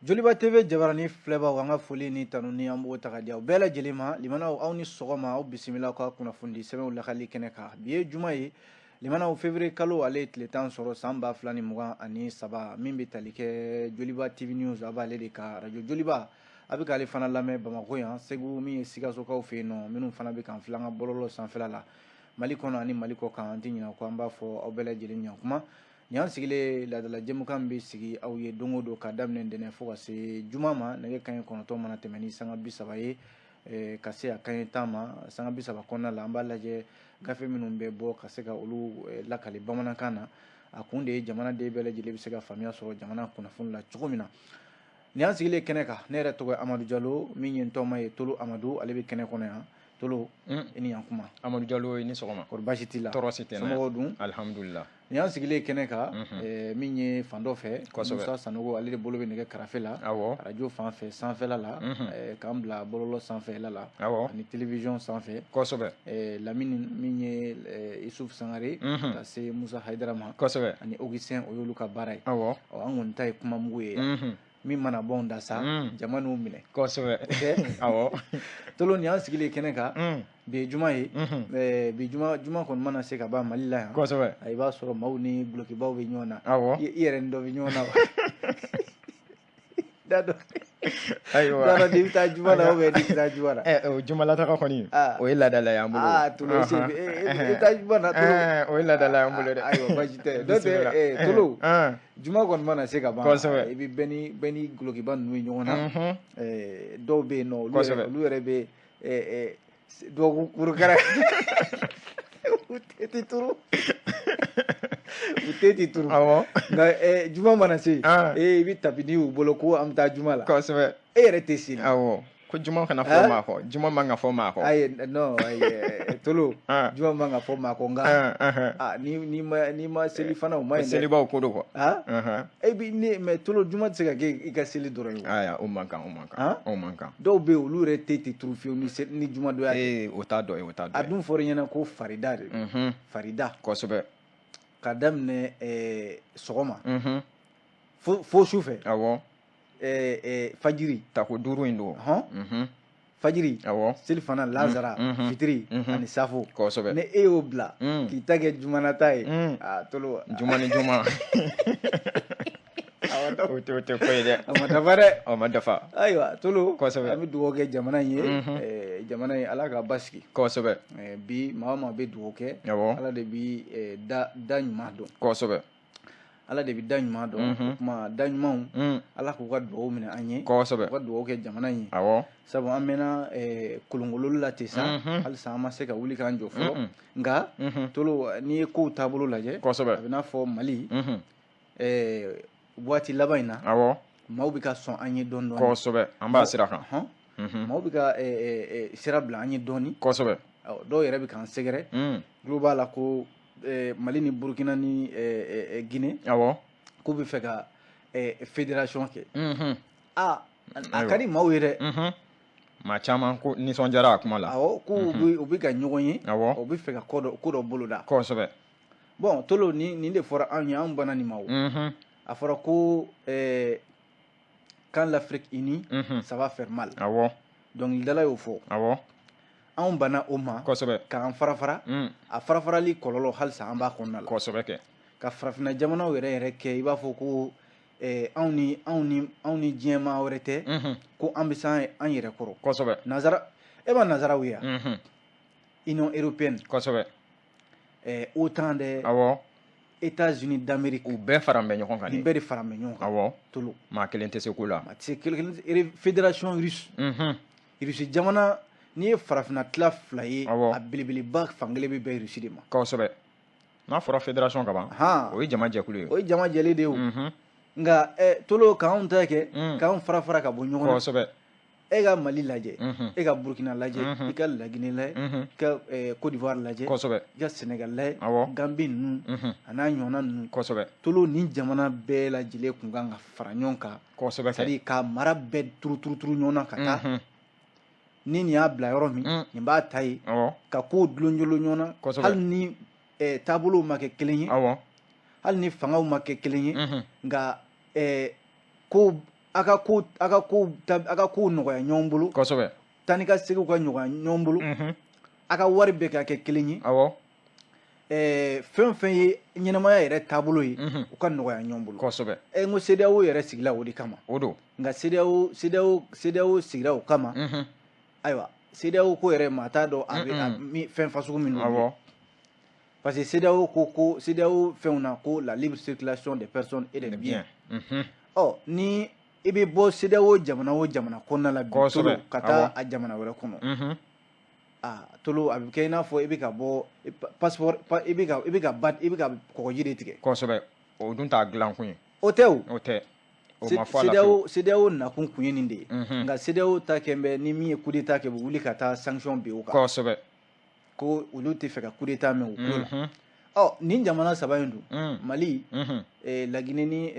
Joliba TV jabarani filɛbaw, an ka foli ni tanu ni an b'o ta ka di aw bɛɛ lajɛlen ma. Limanaw, aw ni sɔgɔma, aw bisimila aw ka kunnafoni sɛbɛnw lakali kɛnɛ kan. Bi ye juma ye, limanaw, février kalo ale ye tile 10 sɔrɔ san 2023. Min bɛ tali kɛ Joliba TV News, a b'ale de ka radio Joliba, a bɛ k'ale fana lamɛn Bamakɔ yan, Segu, min ye Sikasokaw fɛ yen nɔ, minnu fana bɛ k'an filɛ an ka bɔlɔlɔ sanfɛla la, Mali kɔnɔ ani Mali kɔ kan. An tɛ ɲinɛ ko an b'a fɔ aw bɛɛ lajɛlen ɲankuma. Nin y'an sigilen laadala jɛmukan bɛ sigi aw ye don o don ka daminɛ ntɛnɛn fo ka se juma ma, nɛgɛ kanɲɛ 9 mana tɛmɛ ni sanga 30 ye, ka se a kanɲɛ 10 ma. Sanga 30 kɔnɔna la, an b'a lajɛ gafe minnu bɛ bɔ ka se ka olu lakali bamanankan na. A kun de ye jamanaden bɛɛ lajɛlen bɛ se ka faamuya sɔrɔ jamana kunnafoni la cogo min na. Nin y'an sigilen kɛnɛ kan, ne yɛrɛ tɔgɔ ye Amadu Jalo, min ye n tɔma ye Tolo Amadu, ale bɛ kɛnɛ kɔnɔ yan. Tolo, i ni yan kuma. Amadu Jalo, i ni sɔgɔma. Kɔri baasi t'i la? Tɔɔrɔ si tɛ n na. Somɔgɔw dun? Alihamudulila. Nin y'an sigilen kɛnɛ kan, min ye fan dɔ fɛ, Musa Sanogo, ale de bolo bɛ nɛgɛ karafe la, radio fan fɛ sanfɛla la, k'an bila bɔlɔlɔ sanfɛla la, ani télévision sanfɛ. Lamini, min ye Isuf Sangare, ka se Musa Hayidara ma, ani Augustin, o y'olu ka baara ye. Ɔ, an kɔni ta ye kuma mugu ye. Min mana bɔ da sa, jama n'u minɛ. Awɔ. Tolo, nin y'an sigilen kɛnɛ kan. Bi ye juma ye. Bi juma, juma kɔni mana se ka ban Mali la yan, i b'a sɔrɔ maaw ni dulokibaw bɛ ɲɔgɔn na. I yɛrɛ ni dɔ bɛ ɲɔgɔn na wa? Da dɔ. Ayiwa. Da dɔ n'i bɛ taa juma la ou bien n'i tɛ taa juma la. O jumalataga kɔni, o ye laadala y'an bolo. Aa Tolo, e bɛ taa juma na, Tolo. O ye laadala y'an bolo dɛ. Ayiwa, baasi tɛ. N'o tɛ, Tolo, juma kɔni mana se ka ban, i bɛ bɛɛ ni dulokiba ninnu ye ɲɔgɔn na. Dɔw bɛ yen nɔ, olu yɛrɛ bɛ dɔgɔkun kurukara, u tɛ turu, u tɛ turu. Nka juma mana se, i bɛ tapis y'u bolo ko an bɛ taa juma la. E yɛrɛ tɛ seli. Awɔ, ko juma kana fɔ maa kɔ, juma man ka fɔ maa kɔ. Ayi, non, ayi, Tolo, juma man ka fɔ maa kɔ, nka n'i ma seli fana, o ma ɲi dɛ. Selibaw ko don quoi. E bi ne, mais Tolo, juma tɛ se ka kɛ i ka seli dɔrɔn ye. Ayiwa, o man kan, o man kan, o man kan. Dɔw bɛ yen, olu yɛrɛ tɛ turu fiyewu ni juma donya tɛ. Ee, o t'a dɔ ye, o t'a dɔ ye. A dun fɔra i ɲɛna ko farida de don. Farida. Ka daminɛ sɔgɔma fo su fɛ. Fajiri. Tako 5 in don. Fajiri, selifana, lazara, fitiri ani safo. Ni e y'o bila k'i ta kɛ jumanata ye, aa Tolo. Juma ni juma, o tɛ ko ye dɛ. A ma dafa dɛ. O ma dafa. Ayiwa Tolo, an bɛ dugawu kɛ jamana in ye, jamana in, Ala ka basigi. Bi maa o maa bɛ dugawu kɛ, Ala de bi da ɲuman dɔn. Ala de bɛ da ɲuman dɔn. O tuma da ɲumanw, Ala k'u ka dugawu minɛ an ye. U ka dugawu kɛ jamana in ye. Sabu an mɛnna kolonkololi la ten sa, halisa an ma se ka wuli k'an jɔ fɔlɔ. Nka Tolo, n'i ye kow taabolo lajɛ, a bɛ n'a fɔ Mali waati laban in na, maaw bɛ ka sɔn an ye dɔɔnin dɔɔnin. An b'a sira kan. Maaw bɛ ka sira bila an ye dɔɔnin. Dɔw yɛrɛ bɛ k'an sɛgɛrɛ. Tulo b'a la ko Mali ni Burukina ni Guinée, k'u bɛ fɛ ka fédération kɛ. Aa, a ka di maaw ye dɛ. Maa caman ko nisɔndiyara a kuma la. Awɔ, k'u u bɛ ka ɲɔgɔn ye. U bɛ fɛ ka ko dɔ boloda. Bon Tolo, nin de fɔra anw ye, anw banna nin ma o. A fɔra ko quand l'Afrique unie, ça va faire mal. Dɔnkilidala y'o fɔ. Anw banna o ma. K'an fara fara. A fara farali kɔlɔlɔ, halisa an b'a kɔnɔna la. Kɛ. Ka farafinna jamanaw yɛrɛ yɛrɛ kɛ i b'a fɔ ko anw ni diɲɛ maa wɛrɛ tɛ, ko an bɛ se an yɛrɛ kɔrɔ. Nanzara, e ma nanzaraw ye yan? Union européenne. OTAN dɛ. États-Unis d'Amérique. U bɛɛ fara bɛ ɲɔgɔn kan. Nin bɛɛ de fara bɛ ɲɔgɔn kan. Tolo. Maa kelen tɛ se ko la. Maa tɛ se kelen. Fédération russe. Russie jamana, n'i ye farafinna tila fila ye, a belebeleba fankelen bɛ bɛn Russie de ma. N'a fɔra fédération ka ban, o ye jama jɛkulu ye. O ye jama jɛlen de ye o. Nka Tolo, k'anw ta kɛ k'anw fara fara ka bɔ ɲɔgɔn na. E ka Mali lajɛ, e ka Burukina lajɛ, i ka Laginɛ lajɛ, i ka Côte d'Ivoire lajɛ, i ka Sénégal lajɛ, Gambie ninnu a n'a ɲɔgɔnna ninnu. Tolo, nin jamana bɛɛ lajɛlen kun kan ka fara ɲɔgɔn kan. C'est à dire ka mara bɛɛ turu turu turu ɲɔgɔn na ka taa. Ni nin y'a bila yɔrɔ min, nin b'a ta ye, ka kow dulon dulon ɲɔgɔn na. Hali ni taabolow ma kɛ kelen ye, hali ni fangaw ma kɛ kelen ye, nka ko A ka ko a ka ko a ka kow nɔgɔya ɲɔgɔn bolo. Kosɛbɛ. Taa ni ka seginw ka nɔgɔya ɲɔgɔn bolo. A ka wari bɛɛ ka kɛ kelen ye. Awɔ. Fɛn fɛn ye ɲɛnamaya yɛrɛ taabolo ye, u ka nɔgɔya ɲɔgɔn bolo. Kosɛbɛ. N ko CEDEAO yɛrɛ sigila o de kama. O don. Nka CEDEAO sigira o kama. Ayiwa, CEDEAO ko yɛrɛ, maa t'a dɔn a bɛ fɛn fasugu min don. Awɔ. Parce que CEDEAO ko CEDEAO fɛnw na ko la libre circulation des personnes et des biens. Ɔ, ni i bɛ bɔ CEDEAO jamana o jamana kɔnɔna la bi, Tolo, ka taa a jamana wɛrɛ kɔnɔ, aa Tolo, a bɛ kɛ i n'a fɔ i bɛ ka bɔ passeport, i bɛ ka kɔgɔji de tigɛ. Kosɛbɛ, o dun t'a dilan kun ye. O tɛ o. O tɛ. O ma fɔ a la. CEDEAO nakun kun ye nin de ye. Nka CEDEAO ta kɛ bɛ ni min ye coup d'état kɛ, u bɛ wuli ka taa sanction bin o kan. Ko olu tɛ fɛ ka coup d'état mɛn u tulo la. Ɔ, nin jamana saba in dun, Mali, Laginɛ ni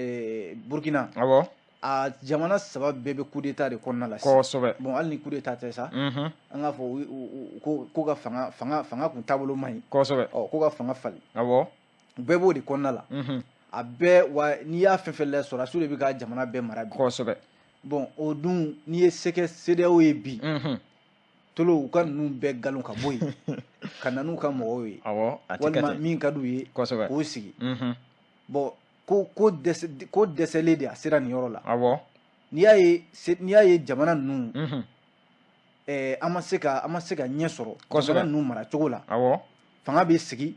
Burukina. A jamana saba bɛɛ bɛ coup d'état de kɔnɔna la sisan. Bon, hali ni coup d'état tɛ sa, an k'a fɔ ko ka fanga kun taabolo man ɲi. Ɔ, ko ka fanga falen. U bɛɛ b'o de kɔnɔna la. A bɛɛ wa, n'i y'a fɛn fɛn lajɛ, sɔrɔdasiw de bɛ ka jamana bɛɛ mara bi. Bon, o dun, n'i ye se kɛ CEDEAO ye bi, Tolo, u ka ninnu bɛɛ galon ka bɔ yen ka na n'u ka mɔgɔw ye. Awɔ, a tɛ kɛ walima ten. Min ka d'u ye, k'o sigi. Bon, ko dɛsɛlen de a sera nin yɔrɔ la. N'i y'a ye jamana ninnu, an ma se ka ɲɛ sɔrɔ jamana ninnu mara cogo la, fanga bɛ sigi,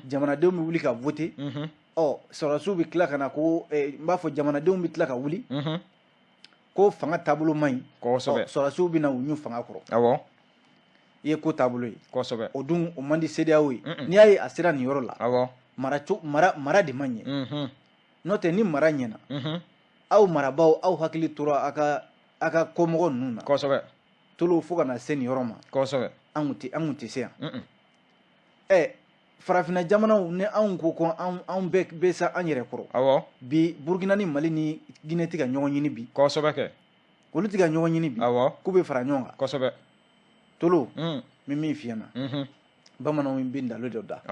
jamanadenw bɛ wuli ka voter. Ɔ, sɔrɔdasiw bɛ tila ka na ko n b'a fɔ jamanadenw bɛ tila ka wuli ko fanga taabolo man ɲi. Sɔrɔdasiw bɛ na u ɲu fanga kɔrɔ. I ye ko taabolo ye. O dun, o man di CEDEAO ye. N'i y'a ye a sera nin yɔrɔ la, mara de man ɲɛ. N'o tɛ, ni mara ɲɛna, aw marabaaw, aw hakili tora aw ka kɔmɔgɔ ninnu na. Tolo, fo ka na se nin yɔrɔ ma, an kun tɛ se yan. Farafinna jamanaw ni anw ko anw bɛɛ bɛ sa an yɛrɛ kɔrɔ. Bi, Burukina ni Mali ni Ginɛ tɛ ka ɲɔgɔn ɲini bi. Kosɛbɛ kɛ. Olu tɛ ka ɲɔgɔn ɲini bi. K'u bɛ fara ɲɔgɔn kan. Tolo, n bɛ min f'i ɲɛna, bamananw bɛ ndalo dɔ da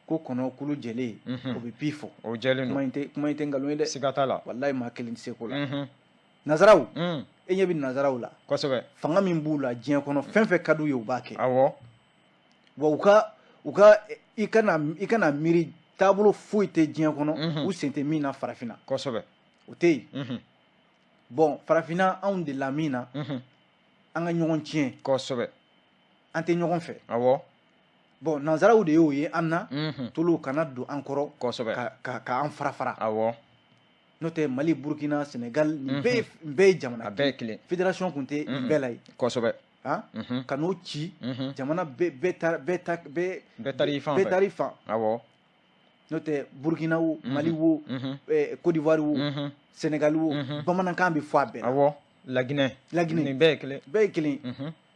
ko kɔnɔ kulu jɛlen, o bɛ bi fɔ. O jɛlen don. Kuma in tɛ nkalon ye dɛ. Siga t'a la. Walayi, maa kelen tɛ se ko la. Nazaraw, e ɲɛ bɛ nazaraw la. Fanga min b'u la diɲɛ kɔnɔ, fɛn fɛn ka d'u ye, u b'a kɛ. Wa u ka i kana miiri, taabolo foyi tɛ diɲɛ kɔnɔ u sen tɛ min na farafinna. O tɛ yen. Bon, farafinna, anw de la min na, an ka ɲɔgɔn tiɲɛ. An tɛ ɲɔgɔn fɛ. Bon, nanzaraw de y'o ye an na. Tolo, kana don an kɔrɔ. Ka an fara fara. N'o tɛ, Mali, Burukina, Senegal, nin bɛɛ ye jamana. A bɛɛ ye kelen. Fédération kun tɛ nin bɛɛ la ye. Han, ka n'o ci, jamana bɛɛ ta bɛɛ ta bɛɛ. Bɛɛ taar'i fan fɛ. Bɛɛ taar'i fan. N'o tɛ, Burukina wo, Mali wo, Côte d'Ivoire wo, Sénégal wo, bamanankan bɛ fɔ a bɛɛ la. Awɔ, Laginɛ. Laginɛ. Nin bɛɛ ye kelen. Bɛɛ ye kelen.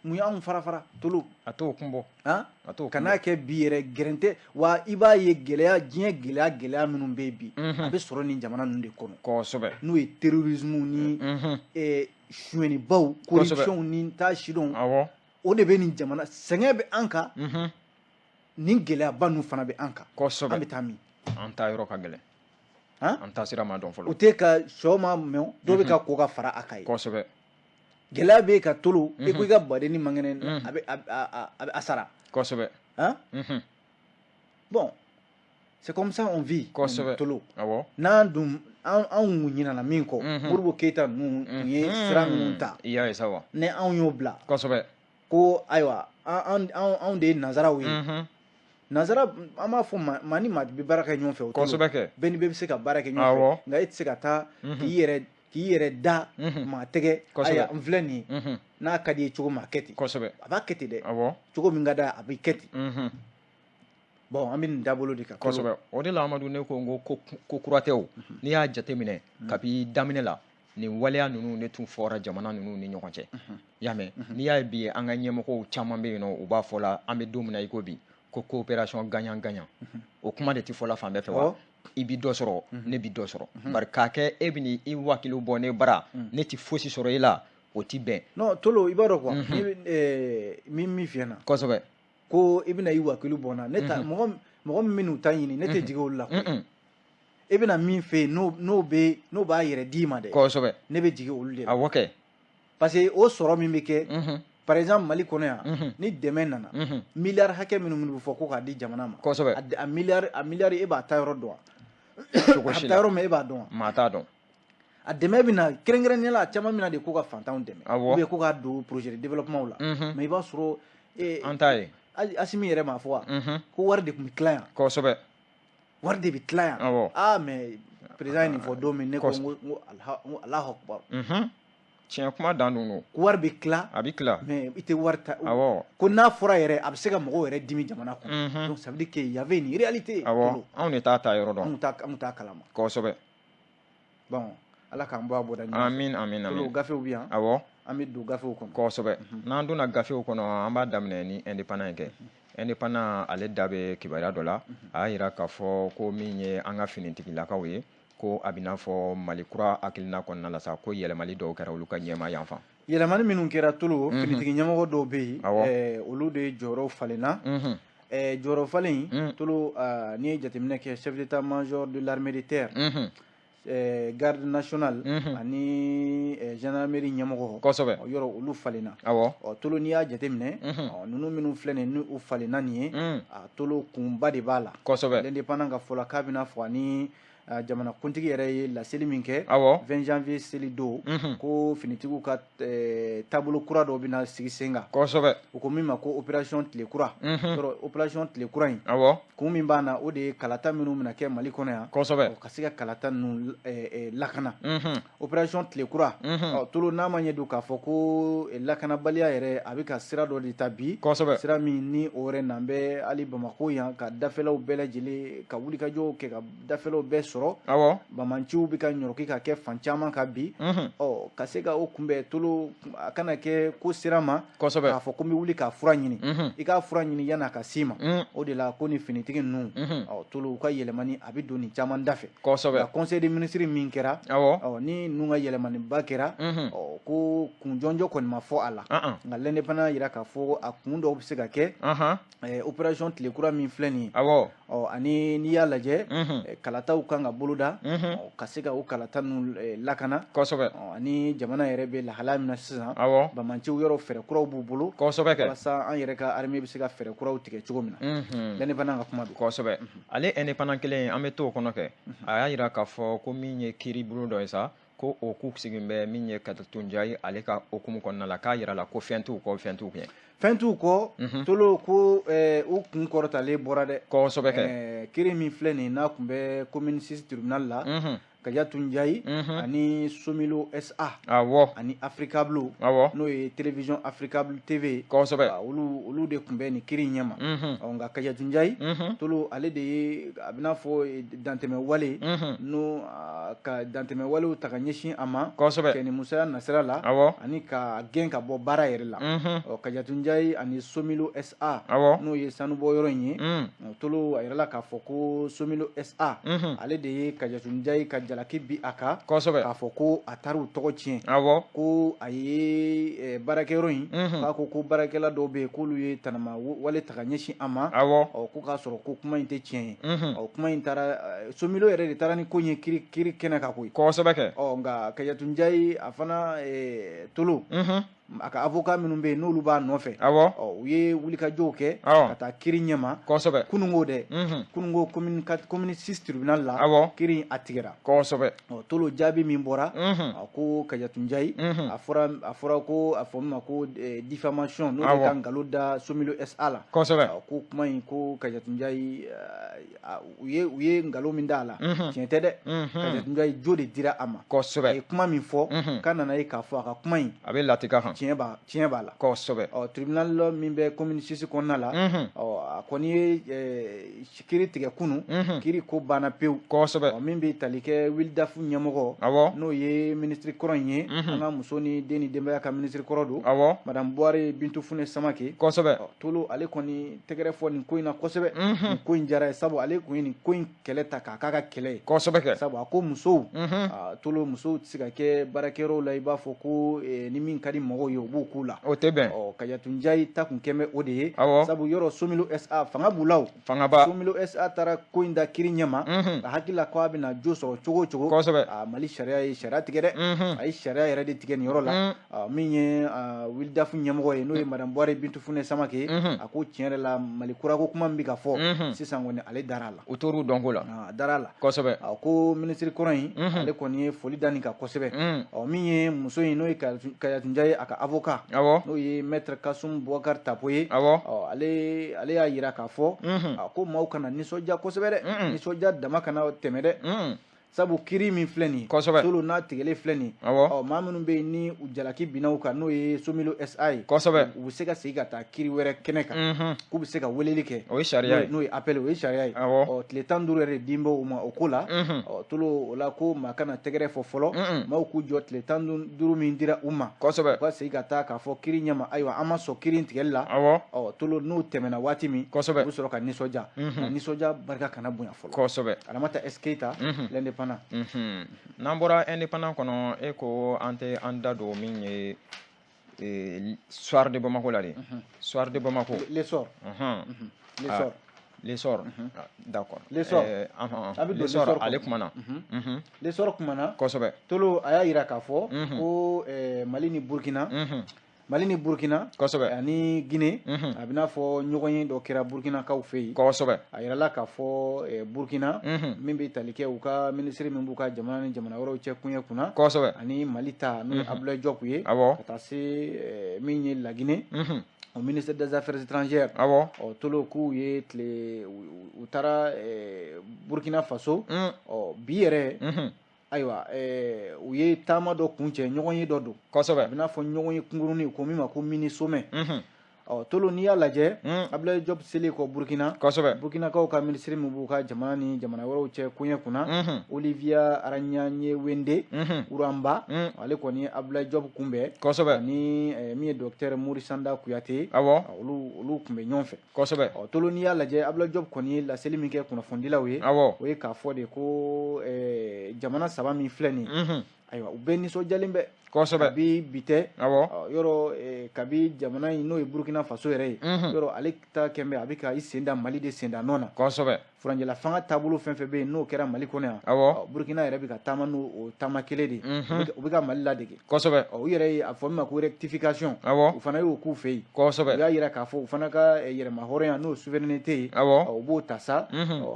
Mun y'anw fara fara, Tolo? A t'o kun bɔ. Han. A t'o kun. Kan'a kɛ bi yɛrɛ gɛrɛntɛ wa, i b'a ye gɛlɛya, diɲɛ gɛlɛya minnu bɛ yen bi, a bɛ sɔrɔ nin jamana ninnu de kɔnɔ. N'o ye terrorisme ni sonyɛnibaw, corruption ni taa sidɔn. O de bɛ nin jamana sɛgɛn bɛ an kan. Nin gɛlɛyaba ninnu fana bɛ an kan. An bɛ taa min? An taa yɔrɔ ka gɛlɛn. Han. An taa sira ma dɔn fɔlɔ. O tɛ ka sɔ ma mɛn, dɔw bɛ ka ko ka fara a kan ye. Gɛlɛya bɛ ka Tolo, e ko i ka badenni man kɛnɛ, a bɛ a bɛ a sara. Han. Bon, c'est comme ça on vit. Tolo, n'an dun anw kun ɲinɛna min kɔ, Modibo Keyita ninnu tun ye sira minnu ta, I y'a ye sa wa. Ni anw y'o bila, ko ayiwa, anw de ye nanzaraw ye. Nanzara, an b'a fɔ maa ni maa bɛ baara kɛ ɲɔgɔn fɛ o. Kosɛbɛ kɛ. Bɛɛ ni bɛɛ bɛ se ka baara kɛ ɲɔgɔn fɛ, nka e tɛ se ka taa k'i yɛrɛ da maa tɛgɛ. Ayiwa, n filɛ nin ye, n'a ka di i ye cogo min, a kɛ ten. A b'a kɛ ten dɛ. Cogo min ka d'a ye, a bɛ kɛ ten. Bon, an bɛ nin taabolo de kan. Kosɛbɛ, o de la Amadu, ne ko n ko ko kura tɛ o. N'i y'a jateminɛ kabi daminɛ la, nin waleya ninnu ne tun fɔra jamana ninnu ni ɲɔgɔn cɛ. I y'a mɛn, n'i y'a ye bi, an ka ɲɛmɔgɔw caman bɛ yen nɔ, u b'a fɔ la, an bɛ don min na i ko bi, ko coopération gagnant gagnant, o kuma de tɛ fɔla fan bɛɛ fɛ wa? I bi dɔ sɔrɔ, ne bi dɔ sɔrɔ. Bari k'a kɛ e bɛ i wakiliw bɔ ne bara, ne ti fosi sɔrɔ e la, o ti bɛn. Non, Tolo, i b'a dɔn quoi, min f'i ɲɛna, ko i bɛna i wakili bɔ n na, ne ta mɔgɔ mɔgɔ min bɛ n'u ta ɲini, ne tɛ jigin olu la koyi. E bɛna min fɛ yen, n'o b'a yɛrɛ d'i ma dɛ, ne bɛ jigin olu de la. Awɔ kɛ. Parce que o sɔrɔ min bɛ kɛ, par exemple Mali kɔnɔ yan, ni dɛmɛ nana, miliyari hakɛ minnu bɛ fɔ ko k'a di jamana ma, a miliyari, e b'a ta yɔrɔ dɔn wa? Cogo A si bɛ taa la. yɔrɔ min, e b'a dɔn wa? Maa t'a dɔn. A dɛmɛ bɛ na kɛrɛnkɛrɛnnenya la, a caman bɛ na de ko ka fantanw dɛmɛ, ou bien ko k'a don projet de développement la. Mais i b'a sɔrɔ An t'a ye. Asimi yɛrɛ m'a fɔ wa ko wari de tun bɛ tila yan. Wari de bɛ tila yan. Ah, mais président ye nin fɔ don min, ne ko n ko Alahu akubar. Tiɲɛ kuma dan dun don. Ko wari bɛ tila. A bɛ tila. Mais i tɛ wari ta. Ko n'a fɔra yɛrɛ, a bɛ se ka mɔgɔw yɛrɛ dimi jamana kɔnɔ. Donc ça veut dire qu'il y avait une réalité. Anw de t'a ta yɔrɔ dɔn. Anw t'a kalama. Bon, Ala k'an bɔ a bɔda ɲuman fɛ. Amin, amin, amin. Tolo, gafew bɛ yan. An bɛ don gafew kɔnɔ. N'an donna gafew kɔnɔ, an b'a daminɛ ni indépendant ye kɛ. Indépendant, ale da bɛ kibaruya dɔ la. A y'a jira k'a fɔ ko min ye an ka finitigilakaw ye, ko a bɛ n'a fɔ Mali kura hakilina kɔnɔna la sa, ko yɛlɛmali dɔw kɛra olu ka ɲɛmaa yan fan. Yɛlɛmali minnu kɛra, Tolo, finitigi ɲɛmɔgɔ dɔw bɛ yen, olu de jɔyɔrɔ falenna. Jɔyɔrɔ falen, Tolo, n'i ye jateminɛ kɛ, chef d'état-major de l'armée de terre, garde nationale ani gendarmerie ɲɛmɔgɔ, yɔrɔ olu falenna. Tolo, n'i y'a jateminɛ, ninnu minnu filɛ nin ye, ni u falenna nin ye, a Tolo, kunba de b'a la. L'indépendant ka fɔ la, k'a bɛna fɔ ani jamanakuntigi yɛrɛ ye laseli min kɛ 20 janvier seli don, ko finitigiw ka taabolo kura dɔw bɛna sigi sen kan. U ko min ma ko opération tile kura. Yɔrɔ opération tile kura in, kun min b'a na, o de ye kalata minnu bɛna kɛ Mali kɔnɔ yan, ka se ka kalata ninnu lakana. Opération tile kura, Tolo, n'a ma ɲɛ don k'a fɔ ko lakanabaliya yɛrɛ a bɛ ka sira dɔ de ta bi, sira min ni o yɛrɛ n'an bɛ hali Bamakɔ yan, ka dafɛlaw bɛɛ lajɛlen ka wulikajɔw kɛ ka dafɛlaw bɛɛ sɔrɔ. Bamanciw bɛ ka ɲɔrɔki ka kɛ fan caman kan bi. Ka se ka o kunbɛn, Tolo, a kana kɛ ko sira ma k'a fɔ ko n bɛ wuli k'a fura ɲini. I k'a fura ɲini yan'a ka s'i ma. O de la ko ni finitigi ninnu, Tolo, u ka yɛlɛmani a bɛ don nin caman da fɛ. Nka conseil des ministres min kɛra, ni ninnu ka yɛlɛmaniba kɛra, ko kun jɔnjɔn kɔni ma fɔ a la. Nka l'indépendant yira k'a fɔ a kun dɔw bɛ se ka kɛ opération tile kura min filɛ nin ye. Ani n'i y'a lajɛ, kalataw kan ka boloda, ka se ka o kalata ninnu lakana. Ani jamana yɛrɛ bɛ lahalaya min na sisan, bamanciw yɔrɔ fɛɛrɛ kuraw b'u bolo. Walasa an yɛrɛ ka armée bɛ se ka fɛɛrɛ kuraw tigɛ cogo min na. L'indépendant ka kuma don. Ale indépendant kelen, an bɛ to o kɔnɔ kɛ. A y'a jira k'a fɔ ko min ye kiiri bulon dɔ ye sa, ko o k'u sigi bɛ min ye Kadiatou Ndiaye ale ka hukumu kɔnɔna la, k'a yira la ko fɛn t'u kɔ, fɛn t'u kɛ. Fɛn t'u kɔ, Tolo, ko u kun kɔrɔtalen bɔra dɛ. Kiiri min filɛ nin ye, n'a tun bɛ commune 6 tribunal la, Kadiatou Ndiaye ani Somilo SA ani Africable, n'o ye télévision Africable TV, olu de tun bɛ nin kiiri in ɲɛma. Nka Kadiatou Ndiaye, Tolo, ale de ye a bɛ n'a fɔ dantɛmɛ wale n'o ka dantɛmɛ walew ta ka ɲɛsin a ma cɛ ni musoya nasira la, ani ka gɛn ka bɔ baara yɛrɛ la. Kadiatou Ndiaye ani Somilo SA, n'o ye sanubɔ yɔrɔ in ye, Tolo, a yɛrɛ la k'a fɔ ko Somilo SA, ale de ye Kadiatou Ndiaye ka jalaki bi a kan, k'a fɔ ko a taara u tɔgɔ tiɲɛ, ko a ye baarakɛyɔrɔ in, k'a ko ko baarakɛla dɔw bɛ yen k'olu ye tanama wale ta ka ɲɛsin a ma, ko k'a sɔrɔ ko kuma in tɛ tiɲɛ ye. Kuma in taara, Somilo yɛrɛ de taara ni ko in ye kiiri kɛnɛ kan koyi. Nka Kadiatou Ndiaye, a fana, Tolo, a ka avocat minnu bɛ yen n'olu b'a nɔfɛ, u ye wulikajɔw kɛ ka taa kiiri ɲɛma. Kununko dɛ, kununko commune 6 tribunal la, kiiri a tigɛra. Tolo, jaabi min bɔra, a ko Kadiatou Ndiaye, a fɔra ko a fɔ min ma ko diffamation, n'o de ka nkalon da Somilo SA la. Ko kuma in, ko Kadiatou Ndiaye, u ye nkalon min da a la, tiɲɛ tɛ dɛ. Kadiatou Ndiaye jo de dira a ma. A ye kuma min fɔ, k'a nana ye k'a fɔ a ka kuma in a bɛ latika kan. Tiɲɛ b'a la. Tribunal min bɛ commune 6 kɔnɔna la, a kɔni ye kiiri tigɛ kunun, kiiri ko banna pewu. Min bɛ tali kɛ Wildaf ɲɛmɔgɔ, n'o ye ministre kɔrɔ in ye, an ka muso ni den ni denbaya ka ministre kɔrɔ don, madame Buware Bintu Fune Samake. Tolo, ale kɔni tɛgɛrɛ fɔ nin ko in na kosɛbɛ. Nin ko in diyara ye, sabu ale tun ye nin ko in kɛlɛ ta k'a k'a ka kɛlɛ ye. Sabu a ko musow, Tolo, musow tɛ se ka kɛ baarakɛyɔrɔw la i b'a fɔ ko ni min ka di mɔgɔw mɔgɔw ye, u b'u k'u la. O tɛ bɛn. Ɔ, Kajatu Njayi ta kun kɛn bɛ o de ye. Awɔ. Sabu yɔrɔ Somilo SA fanga b'u la o. Fangaba. Somilo SA taara ko in da kiri ɲɛma. A hakili la ko a bɛna jo sɔrɔ cogo o cogo. Kosɛbɛ. A, Mali sariya ye sariya tigɛ dɛ. A ye sariya yɛrɛ de tigɛ nin yɔrɔ la. Min ye Wildaf ɲɛmɔgɔ ye, n'o ye Madame Buware Bintu Fune Samake ye, a ko tiɲɛ yɛrɛ la, Mali kurako kuma min bɛ ka fɔ sisan kɔni, ale dara a la. U tor'u dɔnko la. A dara a la. Kosɛbɛ. A ko minisiri kɔrɔ in, ale kɔni ye foli da nin kan kosɛbɛ. Ɔ, min ye muso in, n'o ye Kajatu Njayi, a ka avocat, n'o ye maître Kasum Boubacar Tapo ye, ɔ, ale y'a yira k'a fɔ, a ko maaw kana nisɔndiya kosɛbɛ dɛ, nisɔndiya dama kana tɛmɛ dɛ, sabu kiri min filɛ nin ye, Tolo, n'a tigɛlen filɛ nin ye, ɔ, maa minnu bɛ yen ni u jalaki binna u kan, n'o ye Somilo SA ye, u bɛ se ka segin ka taa kiri wɛrɛ kɛnɛ kan, k'u bɛ se ka weleli kɛ. O ye sariya ye. N'o ye appel, o ye sariya ye. Ɔ, tile 15 yɛrɛ de din bɛ u ma o ko la. Ɔ, Tolo, o la ko maa kana tɛgɛrɛ fɔ fɔlɔ, maaw k'u jɔ tile 15 min dira u ma, u ka segin ka taa k'a fɔ kiri ɲɛma, ayiwa, an ma sɔn kiri in tigɛli la. Ɔ, Tolo, n'o tɛmɛna waati min, u bɛ sɔrɔ ka nisɔndiya, nka nisɔndiya barika kana bonya fɔlɔ. Alamata S Keita, l'Indépendant. N'an bɔra Indépendant kɔnɔ, e ko an tɛ an da don min ye Soir de Bamako la de, Soir de Bamako. L'Essor. L'Essor. L'Essor, d'accord. L'Essor. A bɛ don L'Essor, ale kumana. L'Essor kumana. Tolo, a y'a yira k'a fɔ ko Mali ni Burkina, Mali ni Burkina ani Guinée, a bɛna fɔ ɲɔgɔn ye dɔ kɛra Burkinakaw fɛ yen. A yirala k'a fɔ Burkina, min bɛ tali kɛ u ka minisiri min b'u ka jamana ni jamana wɛrɛw cɛ koɲɛ kunna, ani Mali ta, n'o ye Abdoulaye Diop ye, ka taa se min ye Laginɛ, au ministre des Affaires étrangères. Ɔ, Tolo, k'u ye tile u taara Burkina Faso. Ɔ, bi yɛrɛ, ayiwa, u ye taama dɔ kuncɛ, ɲɔgɔn ye dɔ don. A bɛ n'a fɔ ɲɔgɔn ye kunkurunin ko min ma ko mini sommet. Ɔ, Tolo, n'i y'a lajɛ, Abdoulaye Diop selen kɔ Burkina, Burkinakaw ka minisiri min b'u ka jamana ni jamana wɛrɛw cɛ koɲɛ kunna, Olivia Aranyanye Uranba, ale kɔni ye Abdoulaye Diop kunbɛn, ani min ye docteur Morisanda Kuyate. Olu tun bɛ ɲɔgɔn fɛ. Ɔ, Tolo, n'i y'a lajɛ, Abdoulaye Diop kɔni ye laseli min kɛ kunnafonidilaw ye, o ye k'a fɔ de ko jamana saba min filɛ nin ye, ayiwa, u bɛɛ nisɔndiyalen bɛ. Kabi bi tɛ, yɔrɔ kabi jamana in, n'o ye Burkina Faso yɛrɛ ye, yɔrɔ ale ta kɛn bɛ a bɛ ka i sen da Mali de senda nɔ na. Furanjɛla fanga taabolo fɛn fɛn bɛ yen n'o kɛra Mali kɔnɔ yan, Burkina yɛrɛ bɛ ka taama n'o o taama kelen de ye, u bɛ ka Mali ladege. U yɛrɛ ye a fɔ min ma ko rectification, u fana y'o k'u fɛ yen. U y'a yira k'a fɔ u fana ka yɛrɛma hɔrɔnya, n'o souveraineté ye, u b'o ta sa.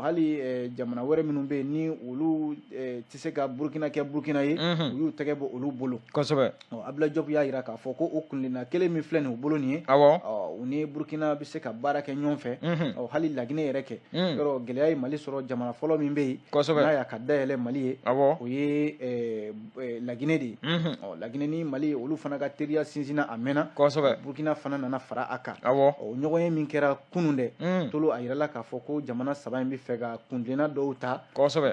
Hali jamana wɛrɛ minnu bɛ yen ni olu tɛ se ka Burkina kɛ Burkina ye, u y'u tɛgɛ bɔ olu bolo. Abdoulaye Diop y'a yira k'a fɔ ko o kunlenna kelen min filɛ nin u bolo nin ye, u ni Burkina bɛ se ka baara kɛ ɲɔgɔn fɛ. Hali Laginɛ yɛrɛ kɛ, yɔrɔ gɛlɛya ye Mali sɔrɔ, jamana fɔlɔ min bɛ yen n'a y'a ka dayɛlɛ Mali ye, o ye Laginɛ de ye. Ɔ, Laginɛ ni Mali, olu fana ka teriya sinsinna a mɛnna. Burkina fana nana fara a kan. O ɲɔgɔn ye min kɛra kunun dɛ, Tolo, a yirala k'a fɔ ko jamana saba in bɛ fɛ ka kuntilenna dɔw ta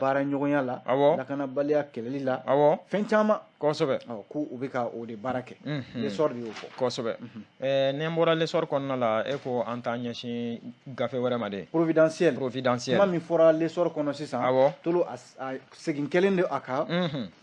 baara ɲɔgɔnya la, lakanabaliya kɛlɛli la, fɛn caman. Ko u bɛ ka o de baara kɛ. L'Essor de y'o fɔ. Kosɛbɛ. Ni n bɔra L'Essor kɔnɔna la, e ko an t'an ɲɛsin gafe wɛrɛ ma de. Providentiel. Providentiel. Kuma min fɔra L'Essor kɔnɔ sisan, Tolo, a segin kelen de a kan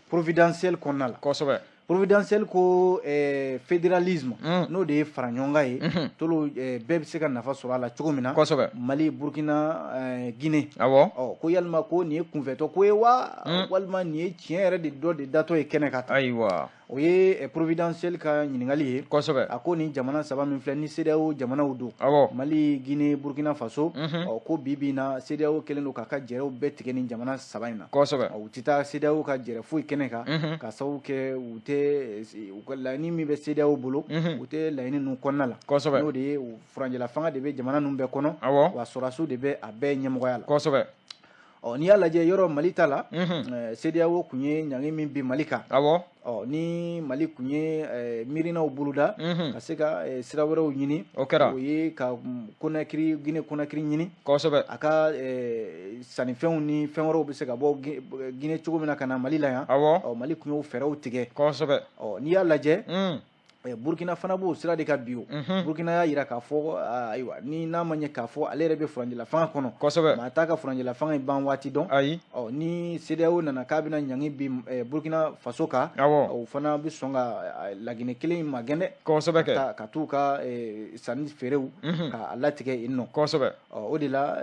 Providentiel kɔnɔna la. Providentiel ko fédéralisme, n'o de ye fara ɲɔgɔn kan ye, Tolo, bɛɛ bɛ se ka nafa sɔrɔ a la cogo min na, Mali, Burkina, Guinée. Ɔ, ko yalima ko nin ye kunfɛtɔ ko ye wa, walima nin ye tiɲɛ yɛrɛ de dɔ de datɔ ye kɛnɛ kan tan? O ye Providentiel ka ɲininkali ye. A ko nin jamana saba min filɛ ni CEDEAO jamanaw don, Mali, Guinée, Burkina Faso, ɔ, ko bi bi in na, CEDEAO kɛlen don k'a ka jɛrɛw bɛɛ tigɛ nin jamana saba in na. U tɛ taa CEDEAO ka jɛrɛ foyi kɛnɛ kan, ka sababu kɛ u tɛ u ka laɲini min bɛ CEDEAO bolo, u tɛ laɲini ninnu kɔnɔna la. N'o de ye furanjɛla fanga de bɛ jamana ninnu bɛɛ kɔnɔ, wa sɔrɔdasiw de bɛ a bɛɛ ɲɛmɔgɔya la. Ɔ, n'i y'a lajɛ, yɔrɔ Mali ta la, CEDEAO kun ye ɲangi min bin Mali kan, ɔ, ni Mali kun ye miirinaw boloda ka se ka sira wɛrɛw ɲini, o kɛra. O ye ka Conakry, Guinée Conakry ɲini, a ka sannifɛnw ni fɛn wɛrɛw bɛ se ka bɔ Guinée cogo min na ka na Mali la yan. Ɔ, Mali kun y'o fɛɛrɛw tigɛ. Ɔ, n'i y'a lajɛ, Burkina fana b'o sira de kan bi o. Burkina y'a jira k'a fɔ, ayiwa, ni n'a ma ɲɛ k'a fɔ ale yɛrɛ bɛ furancɛla fanga kɔnɔ, maa t'a ka furancɛla fanga in ban waati dɔn. Ɔ, ni CEDEAO nana k'a bɛna ɲangi bin Burkina Faso kan, o fana bɛ sɔn ka Laginɛ kelen in magɛn dɛ. Kɛ ka t'u ka sanni feerew k'a latigɛ yen nɔ. Ɔ, o de la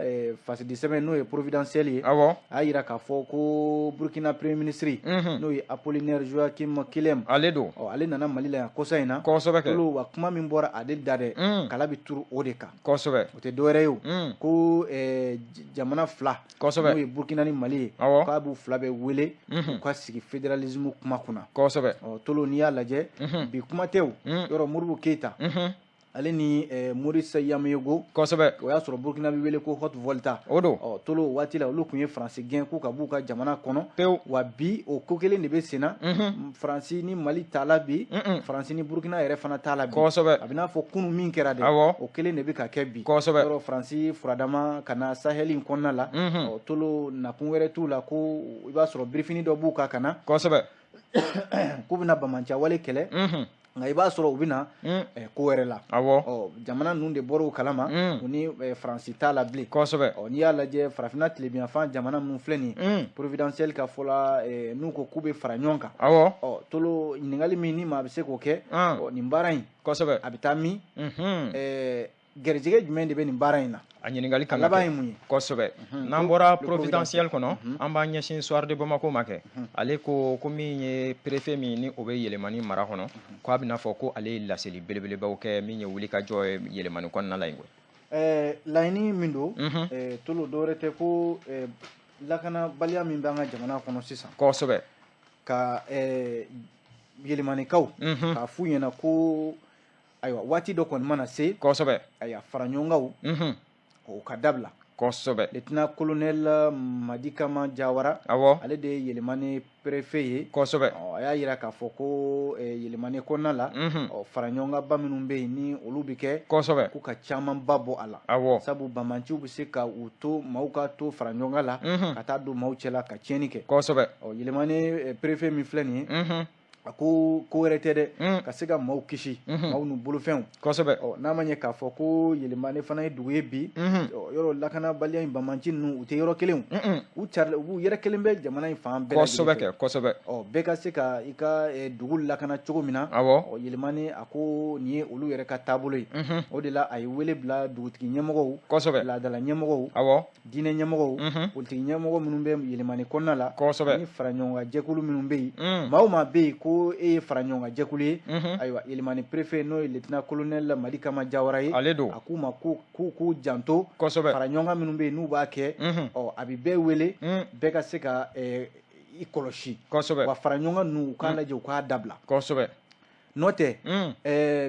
fasidi sɛbɛn, n'o ye Providentiel ye, a y'a jira k'a fɔ ko Burkina premier ministre, n'o ye Apollinaire Joachim Kyelem, ale don. Ɔ, ale nana Mali la yan kɔsa in na. Kɛ wa kuma min bɔra ale da dɛ, kala bɛ turu o de kan. O tɛ dɔwɛrɛ ye o, ko jamana fila, n'o ye Burkina ni Mali ye, k'a b'u fila bɛɛ wele u ka sigi fédéralisme kuma kunna. Ɔ, Tolo, n'i y'a lajɛ bi, kuma tɛ o yɔrɔ. Modibo Keyita, ale ni Maurice Yaméogo, o y'a sɔrɔ Burkina bɛ wele ko Haute Volta. O don. Ɔ, Tolo, waati la olu tun ye Faransi gɛn k'u ka b'u ka jamana kɔnɔ. Wa bi, o ko kelen de bɛ sen na. Faransi ni Mali t'a la bi, Faransi ni Burkina yɛrɛ fana t'a la bi. A bɛ n'a fɔ kunun min kɛra dɛ, o kelen de bɛ ka kɛ bi. Yɔrɔ Faransi furadama ka na Sahel in kɔnɔna la, ɔ, Tolo, nakun wɛrɛ t'u la ko i b'a sɔrɔ birifini dɔ b'u kan ka na k'u bɛna bamanciya wale kɛlɛ, nka i b'a sɔrɔ u bɛ na ko wɛrɛ la. Ɔ, jamana ninnu de bɔra o kalama, u ni Faransi t'a la bilen. Ɔ, n'i y'a lajɛ, farafinna tilebinyanfan jamana minnu filɛ nin ye, Providentiel ka fɔ la, n'u ko k'u bɛ fara ɲɔgɔn kan, ɔ, Tolo, ɲininkali min ni maa bɛ se k'o kɛ, ɔ, nin baara in, a bɛ taa min? Garijɛgɛ jumɛn de bɛ nin baara in na? A ɲininkali kan. Laban ye mun ye? Kosɛbɛ. N'an bɔra Providentiel kɔnɔ, an b'an ɲɛsin Soir de Bamako ma kɛ. Ale ko ko min ye préfet min ni o bɛ Yɛlɛmani mara kɔnɔ, ko a bɛna fɔ ko ale ye laseli belebelebaw kɛ min ye wulikajɔ ye Yɛlɛmani kɔnɔna la yen koyi. Laɲini min don, Tolo, dɔwɛrɛ tɛ ko lakanabaliya min bɛ an ka jamana kɔnɔ sisan, ka Yɛlɛmanikaw k'a f'u ɲɛna ko ayiwa, waati dɔ kɔni mana se, ayiwa, fara ɲɔgɔnkanw o ka dabila. Lieutenant colonel Madikama Jawara, ale de ye Yɛlɛmani préfet ye. A y'a jira k'a fɔ ko Yɛlɛmani kɔnɔna la, fara ɲɔgɔnkanba minnu bɛ yen ni olu bɛ kɛ, k'u ka camanba bɔ a la, sabu bamanciw bɛ se ka u to maaw ka to fara ɲɔgɔn la ka taa don maaw cɛla ka tiɲɛni kɛ. Ɔ, Yɛlɛmani préfet min filɛ nin ye, a ko ko wɛrɛ tɛ dɛ, ka se ka maaw kisi, maaw n'u bolofɛnw. Ɔ, n'a ma ɲɛ k'a fɔ ko Yɛlɛmani fana ye dugu ye bi, yɔrɔ lakanabaliya in, bamanci ninnu, u tɛ yɔrɔ kelen, u cari, u b'u yɛrɛ kelen bɛ jamana in fan bɛɛ. Kɛ kosɛbɛ. Ɔ, bɛɛ ka se ka i ka dugu lakana cogo min na. Ɔ, Yɛlɛmani, a ko nin ye olu yɛrɛ ka taabolo ye. O de la a ye wele bila dugutigi ɲɛmɔgɔw, laadala ɲɛmɔgɔw, diinɛ ɲɛmɔgɔw, politiki ɲɛmɔgɔ minnu bɛ Yɛlɛmani kɔnɔna la, ni fara ɲɔgɔnkan jɛkulu minnu bɛ yen, maa o maa bɛ yen ko e ye fara ɲɔgɔnkan jɛkulu ye, ayiwa, Yɛlɛmani préfet, n'o ye lieutenant colonel Madikama Jawara ye, ale don, a k'u ma ko k'u k'u janto fara ɲɔgɔnkan minnu bɛ yen n'u b'a kɛ. Ɔ, a bɛ bɛɛ wele, bɛɛ ka se ka i kɔlɔsi. Wa fara ɲɔgɔnkan ninnu, u k'a lajɛ u k'a dabila. N'o tɛ,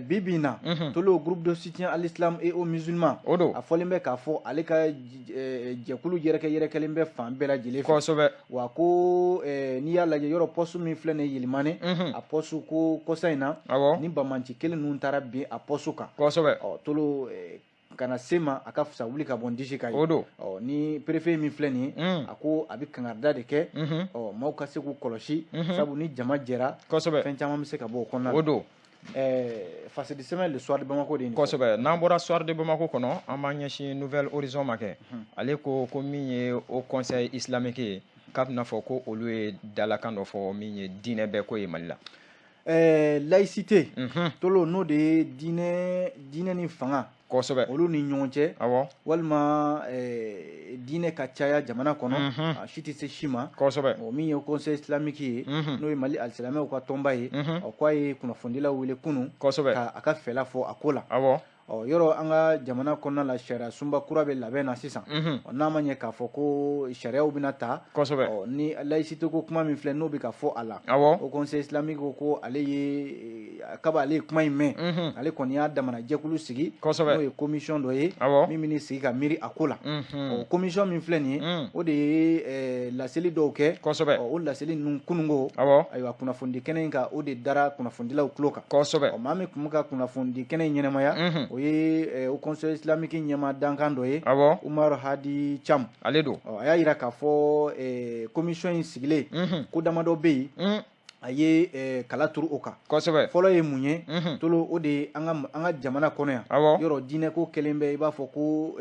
bi bi in na, Tolo, groupe de soutien à l'islam et aux musulmans, o don, a fɔlen bɛ k'a fɔ ale ka jɛkulu yɛrɛkɛ yɛrɛkɛlen bɛ fan bɛɛ lajɛlen fɛ. Wa ko n'i y'a lajɛ, yɔrɔ poste min filɛ nin ye Yɛlɛmani, a poste ko kɔsa in na, ni bamanci kelen ninnu taara bin a poste kan. Ɔ, Tolo, kana se ma, a ka fisa wuli ka bɔ n disi kan ye. O don. Ɔ, ni préfet min filɛ nin ye, a ko a bɛ kangarida de kɛ, ɔ, maaw ka se k'u kɔlɔsi, sabu ni jama jɛra, fɛn caman bɛ se ka bɔ o kɔnɔna la. O don. Fasidi sɛbɛn Le Soir de Bamako de ye nin fɔ. Kosɛbɛ. N'an bɔra Soir de Bamako kɔnɔ, an b'an ɲɛsin Nouvel Horizon ma kɛ. Ale ko ko min ye Haut Conseil islamique ye, k'a bɛna fɔ ko olu ye dalakan dɔ fɔ min ye diinɛ bɛɛ ko ye Mali la. Laïcité, Tolo, n'o de ye diinɛ ni fanga olu ni ɲɔgɔn cɛ, walima diinɛ ka caya jamana kɔnɔ, a si tɛ se si ma. O min ye Conseil islamique ye, n'o ye Mali alisilamɛw ka tɔnba ye, ɔ, k'a ye kunnafonidilaw wele kunun ka a ka fɛla fɔ a ko la. Ɔ, yɔrɔ an ka jamana kɔnɔna la, sariya sunba kura bɛ labɛn na sisan. Ɔ, n'a ma ɲɛ k'a fɔ ko sariyaw bɛna ta, ɔ, ni laïcité ko kuma min filɛ, n'o bɛ ka fɔ a la, o Conseil islamique ko ko ale ye kaba ale ye kuma in mɛn, ale kɔni y'a damana jɛkulu sigi, n'o ye commission dɔ ye min bɛ sigi ka miiri a ko la. Ɔ, commission min filɛ nin ye, o de ye laseli dɔw kɛ. Ɔ, o laseli ninnu kununko, ayiwa, kunnafonidi kɛnɛ in kan, o de dara kunnafonidilaw tulo kan. Ɔ, maa min tun bɛ ka kunnafonidi kɛnɛ in ɲɛnamaya, o ye o Conseil islamique ɲɛmaa dankan dɔ ye, Umaru Hadi Cham. Ale don. A y'a jira k'a fɔ commission in sigilen, ko damadɔ bɛ yen. A ye kala turu o kan. Fɔlɔ ye mun ye? Tolo, o de ye an ka jamana kɔnɔ yan, yɔrɔ diinɛ ko kɛlen bɛ i b'a fɔ ko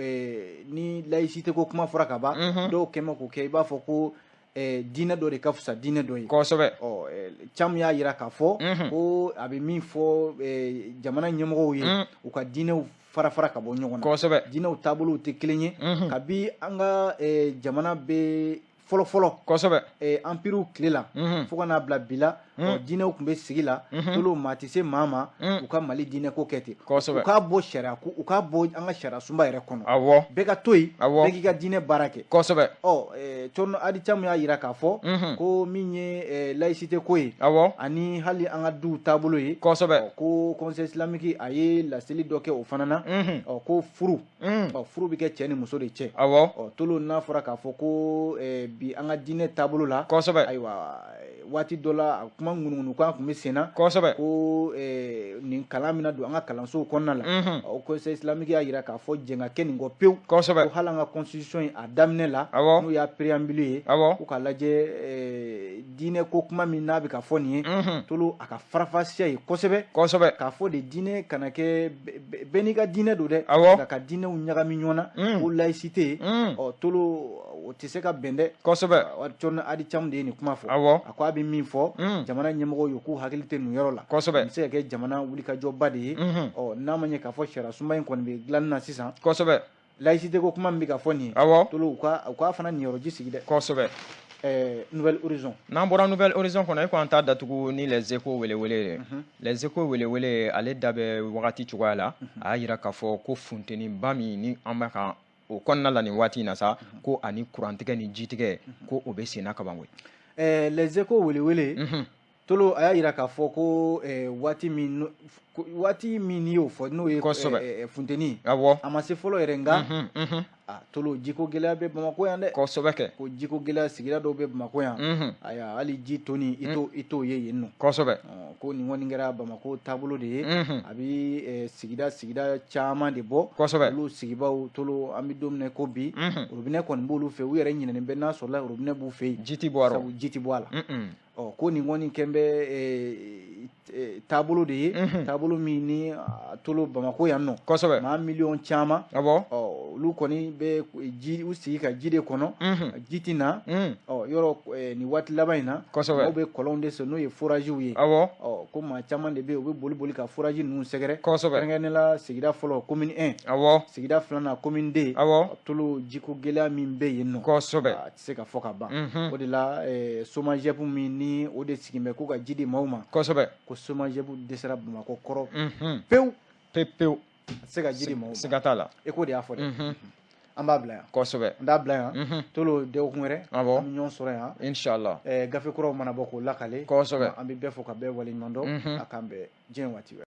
ni laïcité ko kuma fɔra ka ban, dɔw kɛn bɛ k'o kɛ i b'a fɔ ko diinɛ dɔ de ka fisa diinɛ dɔ ye. Ɔ Camu y'a jira k'a fɔ ko a bɛ min fɔ jamana ɲɛmɔgɔw ye, u ka diinɛw fara fara ka bɔ ɲɔgɔn na. Diinɛw taabolow tɛ kelen ye. Kabi an ka jamana bɛ fɔlɔ fɔlɔ, empire tile la fo ka n'a bila bi la, diinɛw tun bɛ sigi la. Tolo, maa tɛ se maa ma u ka Mali diinɛ ko kɛ ten. U k'a bɔ sariya ko, u k'a bɔ an ka sariya sunba yɛrɛ kɔnɔ. Bɛɛ ka to yen, bɛɛ k'i ka diinɛ baara kɛ. Ɔ Thierno Hady Thiam y'a jira k'a fɔ ko min ye laïcité ko ye, ani hali an ka duw taabolo ye, ko Conseil islamique a ye laseli dɔ kɛ o fana na. Ɔ ko furu, ɔ furu bɛ kɛ cɛ ni muso de cɛ. Ɔ Tolo, n'a fɔra k'a fɔ ko bi an ka diinɛ taabolo la, ayiwa, waati dɔ la a kuma ŋunuŋunukan tun bɛ sen na ko nin kalan bɛna don an ka kalansow kɔnɔna la. O Conseil islamique y'a jira k'a fɔ jɛn ka kɛ nin kɔ pewu. Ko hali an ka constitution in, a daminɛ la, n'o y'a préambule ye, ko k'a lajɛ diinɛ ko kuma min n'a bɛ ka fɔ nin ye, Tolo, a ka farafasiya ye kosɛbɛ. K'a fɔ de diinɛ kana kɛ bɛɛ n'i ka diinɛ don dɛ, nka ka diinɛw ɲagami ɲɔgɔn na ko laïcité, ɔ Tolo, o tɛ se ka bɛn dɛ. Thierno Hady Thiam de ye nin kuma fɔ. A ko a bɛ min fɔ jamana ɲɛmɔgɔw ye, k'u hakili tɛ nin yɔrɔ la. Nin bɛ se ka kɛ jamana wulikajɔba de ye. Ɔ n'a ma ɲɛ k'a fɔ sariya sunba in kɔni bɛ dilanni na sisan, laïcité ko kuma min bɛ ka fɔ nin ye, Tolo, u k'a fana niyɔrɔ ji sigi dɛ. Nouvel Horizon. N'an bɔra Nouvel Horizon kɔnɔ, e ko an t'a datugu ni Les Échos welewele ye. Les Échos welewele, ale da bɛ wagati cogoya la. A y'a jira k'a fɔ ko funteniba min ni an bɛ ka o kɔnɔna la nin waati in na sa, ko ani kurantigɛ ni jitigɛ, ko o bɛ sen na kaban koyi. Les Échos welewele, Tolo, a y'a jira k'a fɔ ko waati min n'i y'o fɔ, n'o ye funteni, a ma se fɔlɔ yɛrɛ, nka a Tolo, jiko gɛlɛya bɛ Bamakɔ yan dɛ. Kosɛbɛ kɛ. Ko jiko gɛlɛya, sigida dɔw bɛ Bamakɔ yan, ayiwa, hali ji toni i t'o ye yen nɔ. Ko nin kɔni kɛra Bamakɔ taabolo de ye. A bɛ sigida caman de bɔ. Olu sigibaw, Tolo, an bɛ don min na ko bi, robinet kɔni b'olu fɛ, u yɛrɛ ɲinɛnen bɛ n'a sɔrɔla robinet b'u fɛ yen. Ji tɛ bɔ a rɔ. Sabu ji tɛ bɔ a la. Ɔ ko nin kɔni kɛn bɛ taabolo de ye, taabolo min ni Tolo, Bamakɔ yan nɔ, maa miliyɔn caman, ɔ olu kɔni bɛ ji u sigi ka ji de kɔnɔ, ji tɛ na. Ɔ yɔrɔ nin waati laban in na, maaw bɛ kɔlɔnw de sen, n'o ye foragew ye. Ɔ ko maa caman de bɛ yen, u bɛ boli boli ka forage ninnu sɛgɛrɛ. Kɛrɛnkɛrɛnnenya la, sigida fɔlɔ, commune 1, sigida filanan, commune 2. Tolo, jiko gɛlɛya min bɛ yen nɔ, a tɛ se ka fɔ ka ban. O de la SOMAGEP min ni o de sigin bɛ ko ka ji di maaw ma, ko SOMAGEP dɛsɛra Bamakɔ kɔrɔ pewu. Pewu pewu. A tɛ se ka ji di maaw ma. Siga t'a la. E ko de y'a fɔ dɛ. An b'a bila yan. An t'a bila yan, Tolo, dɔgɔkun wɛrɛ an bɛ ɲɔgɔn sɔrɔ yan. Inshallah. Gafe kuraw mana bɔ k'o lakale. An bɛ bɛɛ fo ka bɛɛ waleɲuman dɔn. A k'an bɛn diɲɛ waati wɛrɛ.